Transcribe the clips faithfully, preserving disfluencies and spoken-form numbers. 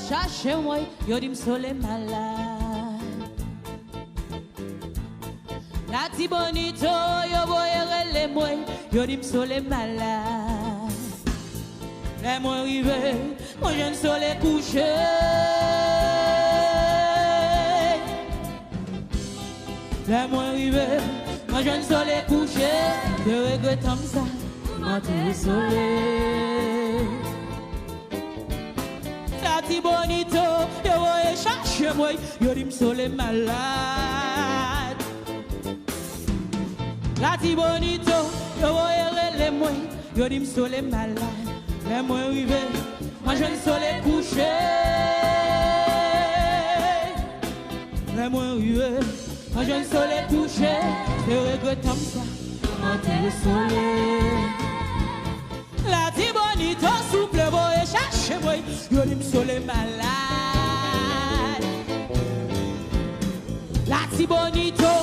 Chache mwen, yo di m Sole malad. Latibonit, yo voye rele mwen, yo di m Sole malad. Lè mwen rive, mwen jwenn Sole kouche. Lè mwen rive, mwen jwenn Sole kouche. Se regretan m sa, mwen antere Sole. Latibonit, yo voye chache mwen, yo di m Sole malad. Latibonit, yo voye rele mwen, yo di m Sole malad. Lè mwen rive, mwen jwenn Sole kouche. Lè mwen rive, mwen jwenn Sole kouche. Se regretan m sa, mwen antere Sole. Latibonit, souple voye chache mwen, yo di m Sole malad. Latibonit, yo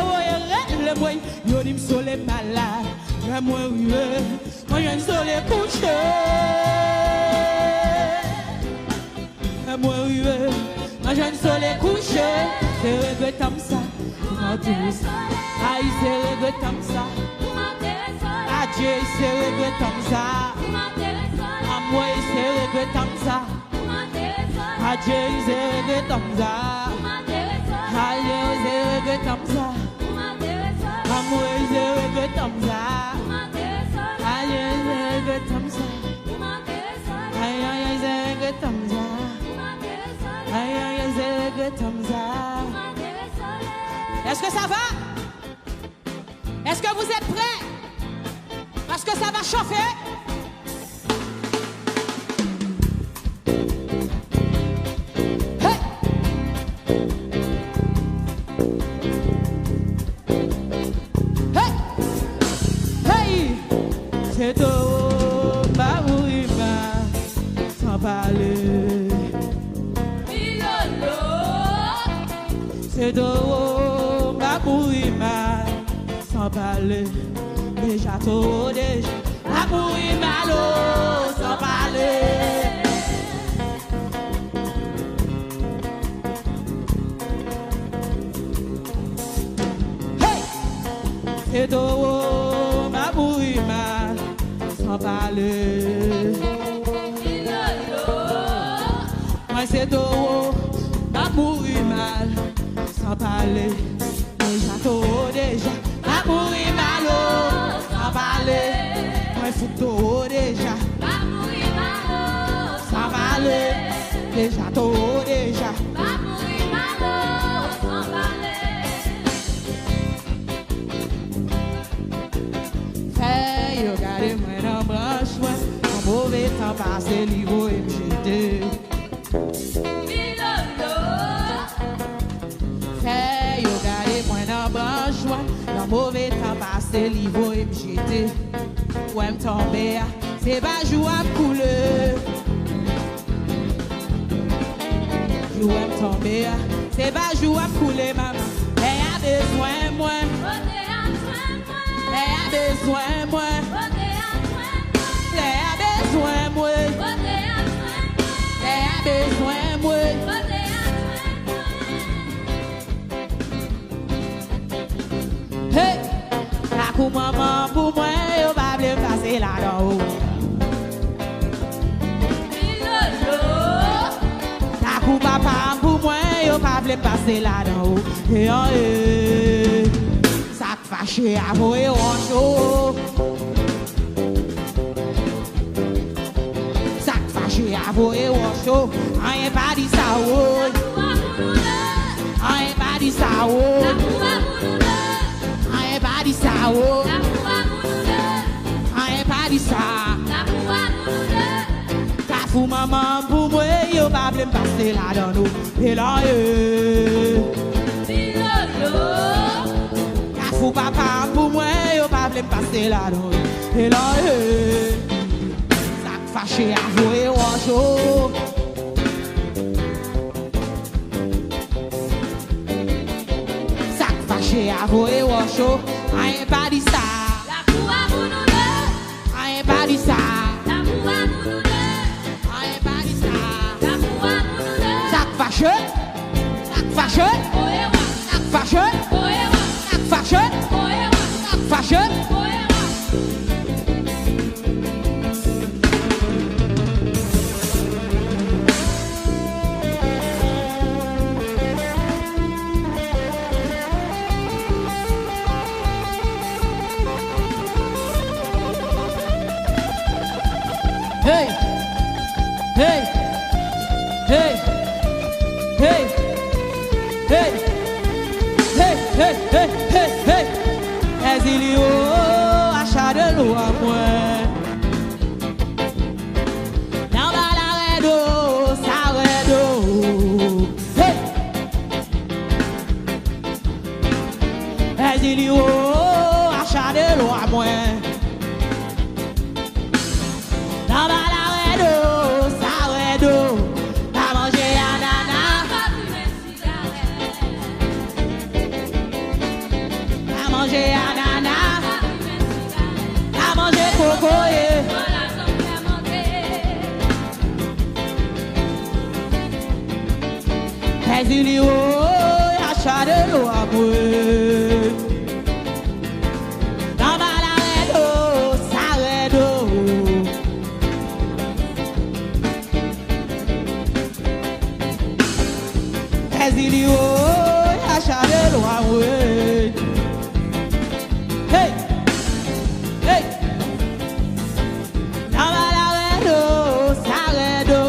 voye rele mwen, yo di m Sole malad. Lè mwen rive, mwen jwenn Sole kouche. Lè mwen rive, mwen jwenn Sole kouche. Se regretan m sa, mwen antere Sole. Ay, se regretan m sa. Adye, se regretan m sa. Anmwey, se regretan m sa. Adye, se regretan m sa. Adye, se regretan m sa. Anmwey, se regretan m sa. Adye, se regretan m sa. Ay, ay, ay, se regretan m sa. Ay, ay, ay, se regretan m sa. Est-ce que ça va? Est-ce que vous êtes prêts? Parce que ça va chauffer. Hey! Hey! Hey! Se towo m pa mouri mal san pale. Pilolo. Se towo m pa mouri mal san pale. Deja towo deja pa mouri mal o, san pale. Hey! Se towo m pa mouri mal san pale. Mwen se towo m pa mouri mal san pale. Deja towo deja pa mouri mal o, san pale. Mwen fout towo deja pa mouri mal o, san pale. Deja towo deja pa mouri mal o, san pale. Fè yo gade mwen nan branch mwen, yon move tan pase li voye m jete. Fè yo gade mwen nan branch mwen, yon move tan pase li voye m jete. Wè m tonbe a, se pa jou ap koule. Jou wè m tonbe a, se pa jou ap koule, manman. Lè y a bezwen mwen. Lè y a bezwen mwen. Lè y a bezwen mwen. Lè y a bezwen mwen. Hey! Lakou manman pou mwen, yo pa vle m pase ladan o. Lakou papa m pou mwen, yo pa vle m pase ladan o. E an e. Sa k fache a voye wòch o. Sa k fache a voye wòch o. Anyen pa di sa o. Anyen pa di sa o. Anyen pa di sa o. Anyen pa di sa. Kafou manman pou mwen, yo pa vle m pase ladan o. E la e. Kafou papa pou mwen, yo pa vle m pase ladan o. E la e. Sa k fache a voye wòch o. Sa k fache a voye wòch o. Anyen pa di sa. Lakou a moun ou de. Anyen pa di sa. Lakou a moun ou de. Anyen pa di sa. Lakou a moun Fache, fache, fache, fache, fache. Hey! Hey! Hey! Hey! Hey! Hey! Hey! Hey! Hey! Hey! Èzili o, acha de lwa mwen. Nan bal a rèd o, sa rèd o. Hey! Èzili o, acha de lwa mwen. Nan bal a rèd o, sa rèd o. Pa manje anana. Pa manje anana. Pa manje kokoye. Èzili o, acha de lwa mwen. Nan bal a rèd o, sa rèd o. Èzili o, acha de lwa mwen. Hey! Hey! Nan bal a rèd o, sa rèd o.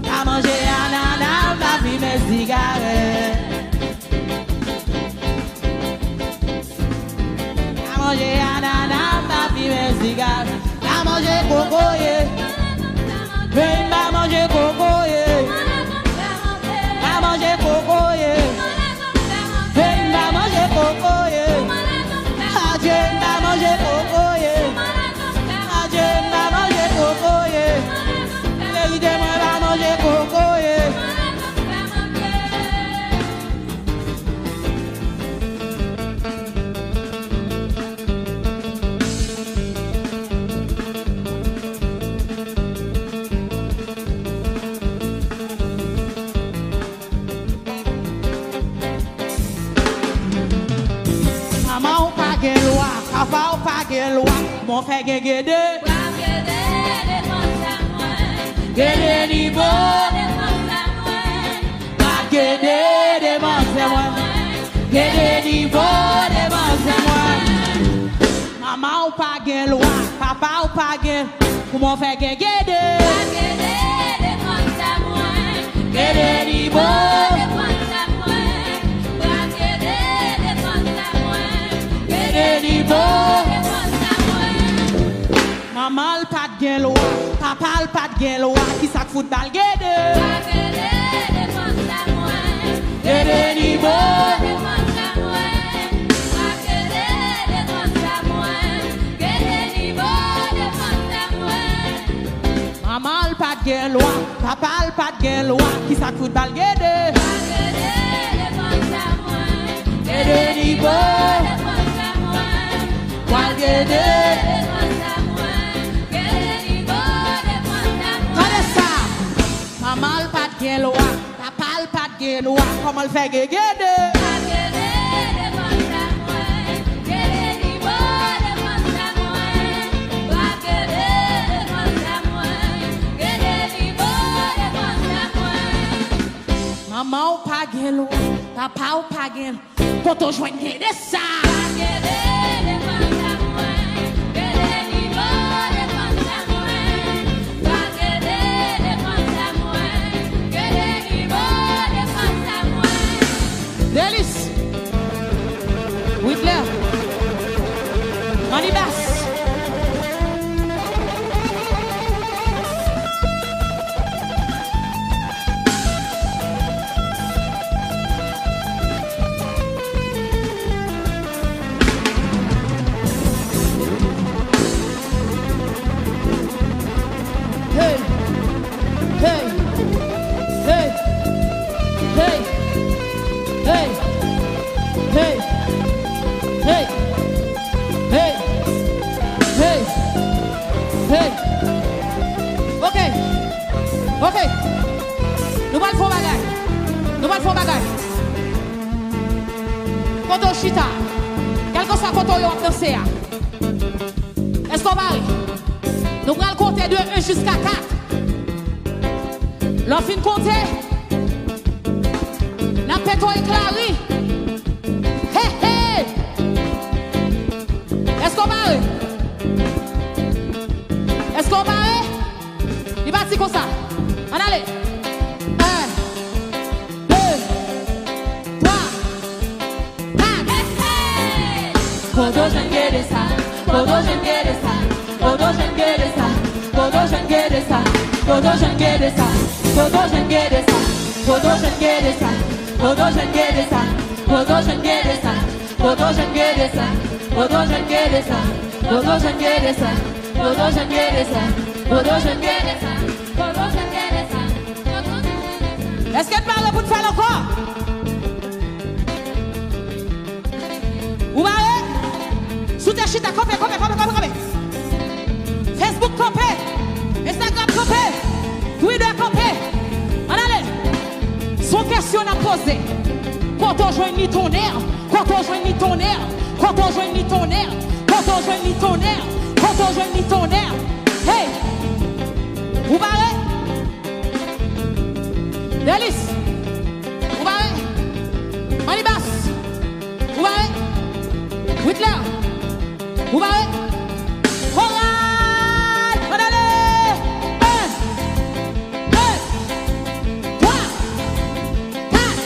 Pa manje anana, pa fimen sigarèt. Pa manje anana, pa fimen sigarèt. Pa manje kokoye. Vin pa manje kokoye. Pa manje kokoye. Vin pa manje kokoye. Adje, m pa manje kokoye. Adje, m pa manje kokoye. Verite, mwen pa manje kokoye. Manman w pa gen lwa, papa w pa gen lwa, kòman w fè gen gede? Pral gede defann sa mwen. Gede nivo defann sa mwen. Pral gede defann sa mwen. Gede nivo defann sa mwen. Manman w pa gen lwa, papa w pa gen, kòman w fè gen gede? Pral gede defann sa mwen. Gede nivo defann sa mwen. Pral gede defann sa mwen. Gede nivo defann sa mwen. Manman l pa t gen lwa, papa l pa t gen lwa, kisa k fout ba l gede? Pral gede defann sa mwen. Gede nivo defann sa mwen. Pral gede defann sa mwen. Gede nivo defann sa mwen. Manman l pa t gen lwa, papa l pa t gen lwa, kisa k fout ba l gede? Pral gede defann sa mwen. Gede nivo defann sa mwen. Pral gede defann sa mwen. Gede nivo defann sa mwen. Tande sa! Manman l pa t gen lwa, papa l pa t gen lwa, kòman l fè gen gede? Pral gede defann sa mwen. Gede nivo defann sa mwen. Pral gede defann sa mwen. Gede nivo defann sa mwen. Manman w pa gen lwa, papa w pa gen, kote w jwenn gede sa? Pral gede defann sa mwen. Gede nivo defann sa mwen. Pral gede defann sa mwen. Gede nivo defann sa mwen. Delis. Witler. Manibas. Hey! Hey! Hey! Hey! Ok. Ok. Nou pral fè yon bagay. Kote w chita, kèlkeswa kote w ye w ap danse a. Èske w pare? Nou pral konte de en jiska kat. Lè w fin konte, n ap pete w ekla ri. He, he! Èske w pare? Èske w pare? Li pati konsa. Ann ale. En, de, twa, kat. Kote w jwenn gede sa? Kote w jwenn gede sa? Kote w jwenn gede sa? Kote w jwenn gede sa? Kote w jwenn gede sa? Kote w jwenn gede sa? Kote w jwenn gede sa? Kote w jwenn gede sa? Kote w jwenn gede sa? Kote w jwenn gede sa? Kote w jwenn gede sa? Kote w jwenn gede sa? Kote w jwenn gede sa? Kote w jwenn gede sa? Kote w jwenn gede sa? Èske n pare pou n fè l ankò? Ou pare? Si w te chita, kanpe, kanpe, kanpe, kanpe, kanpe. Facebook kanpe. Instagram kanpe. Twitter kanpe. Ann ale. Se yon kesyon n ap poze. Kote w jwenn li tonnè? Kote w jwenn li tonnè? Kote w jwenn li tonnè? Kote w jwenn li tonnè? Kote w jwenn li tonnè? Hey! Ou pare? Delis, ou pare? Manibas, ou pare? Witler, ou pare? Koral, ann ale! En, de, twa, kat.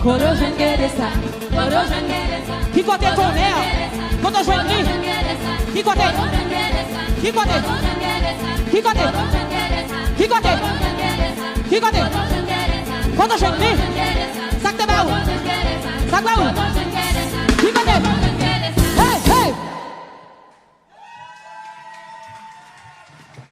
Kote w jwenn gede sa? Kote w jwenn gede sa? Ki kote tonnè? Kote w jwenn li? Ki kote? Ki kote? Ki kote? Ki kote? Ki kote? Kote w jwenn li? Sa k te ba ou? Sa k ba ou?